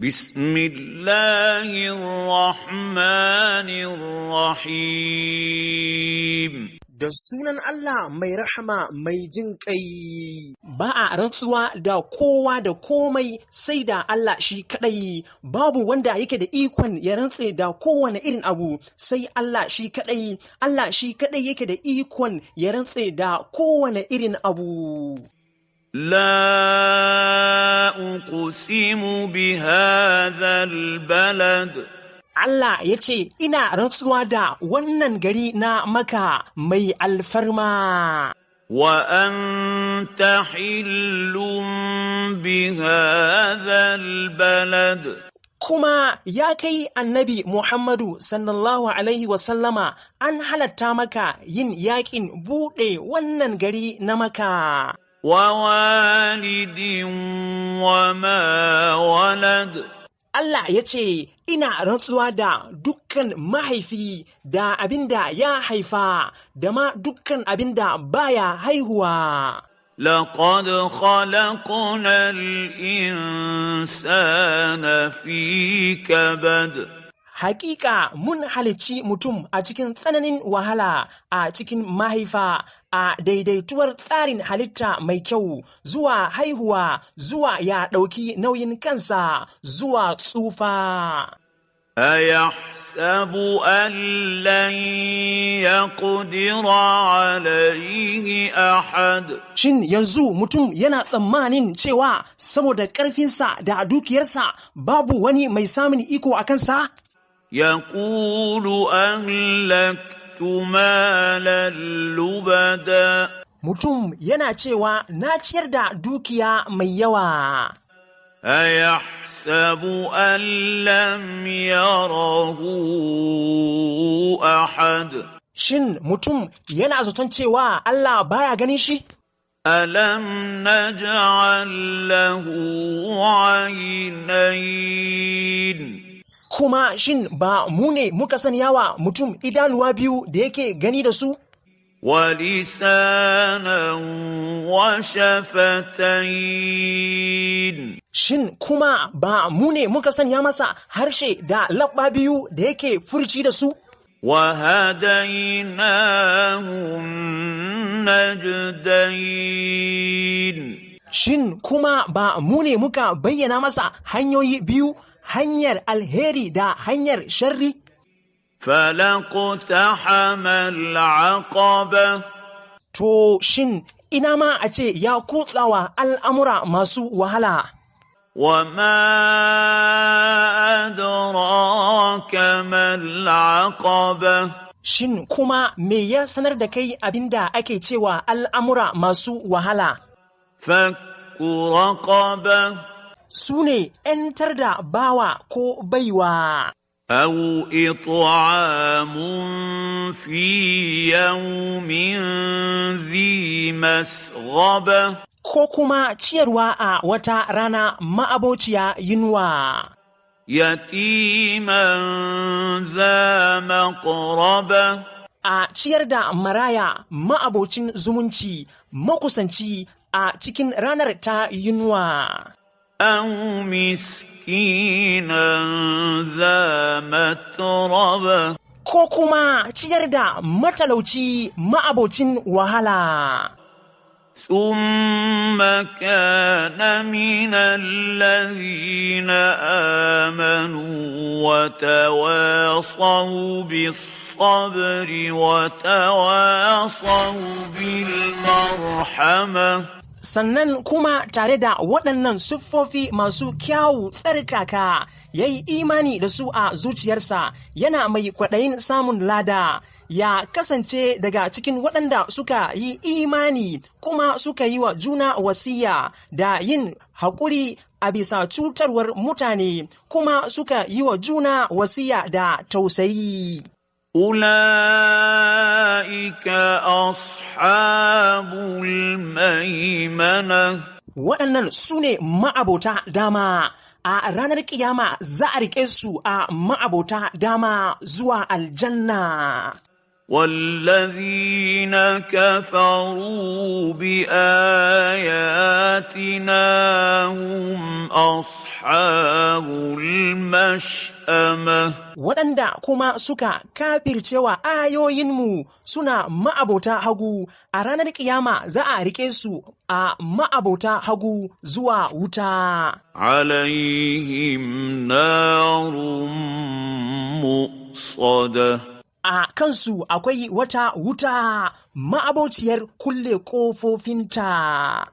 بسم الله الرحمن الرحيم. Da sunan Allah mai rahama mai jin ƙai. Ba a rantsuwa da kowa da komai sai da Allah shi kaɗai, babu wanda yake da ikon ya rantse da kowane irin abu sai Allah shi kaɗai, Allah shi kaɗai yake da ikon ya rantse da kowane irin abu. لا أقسم بهذا البلد. Allah ya ce, Ina rantsuwa da wannan gari na Maka mai alfarma. وأنت حل بهذا البلد. Kuma ya kai Annabi Muhammadu sallallahu Alaihi wasallama, an halatta maka yin yaƙin buɗe wannan gari na Maka. ووالد وما ولد. Allah ya ce, Ina rantsuwa da dukkan mahaifi da abin da ya haifa, da ma dukkan abin da baya haihuwa. لقد خلقنا الإنسان في كبد. Hakika mun halicci mutum a cikin tsananin wahala a cikin mahaifa a daidaituwar tsarin halitta mai kyau zuwa haihuwa zuwa ya ɗauki nauyin kansa zuwa tsufa. أيحسب أن لن يقدر عليه أحد؟ Shin yanzu mutum yana tsammanin cewa saboda ƙarfinsa da dukiyarsa babu wani mai samun iko a kansa? يقول أهلكت مالا لبدا. Mutum yana cewa na ciyar da dukiya mai yawa. أيحسب أن لم يره أحد؟ Shin mutum yana zaton cewa Allah baya ganin shi? ألم نجعل له عينين؟ Kuma shin ba mu ne muka sanya wa mutum idanuwa biyu da yake gani da su? ولسانا وشفتين؟ Shin kuma ba mu ne muka sanya masa harshe da labba biyu da yake furci da su? وهديناه النجدين. Shin kuma ba mu ne muka bayyana masa hanyoyi biyu, hanyar alheri da hanyar sharri? فلاقتحم العقبة. To shin ina ma a ce ya kutsawa al'amura masu wahala? وما أدراك ما العقبة؟ Shin kuma me ya sanar da kai abin da ake cewa al'amura masu wahala? فك رقبة. Su ne ‘yantar da bawa ko baiwa, أو إطعام في يوم ذي مسغبة. Ko kuma ciyarwa a wata rana ma'abociya yunwa. يتيما ذا مقربة. A ciyar da maraya ma'abocin zumunci makusanci a cikin ranar ta yunwa. أو مسكينا ذا متربة. Ko kuma ciyar da matalauci ma'abocin wahala. ثم كان من الذين آمنوا وتواصوا بالصبر وتواصوا بالمرحمة. Sannan kuma tare da waɗannan siffofi masu kyawu tsarkaka ya yi imani da su a zuciyarsa, yana mai kwaɗayin samun lada, ya kasance daga cikin waɗanda suka yi imani kuma suka yi wa juna wasiya da yin haƙuri a bisa cutarwar mutane, kuma suka yi wa juna wasiya da tausayi. أولئك أصحاب الميمنة. Waɗannan su ne ma'abota dama, a ranar ƙiyama za a riƙe su a ma'abota dama zuwa aljanna. والذين كفروا بآياتنا هم أصحاب المشأمة. Waɗanda kuma suka kafircewa ayoyinmu suna ma'abota hagu, a ranar ƙiyama za a riƙe su a ma'abota hagu zuwa wuta. عليهم نار مؤصدة. A kansu akwai wata wuta ma'abociyar kulle ƙofofinta.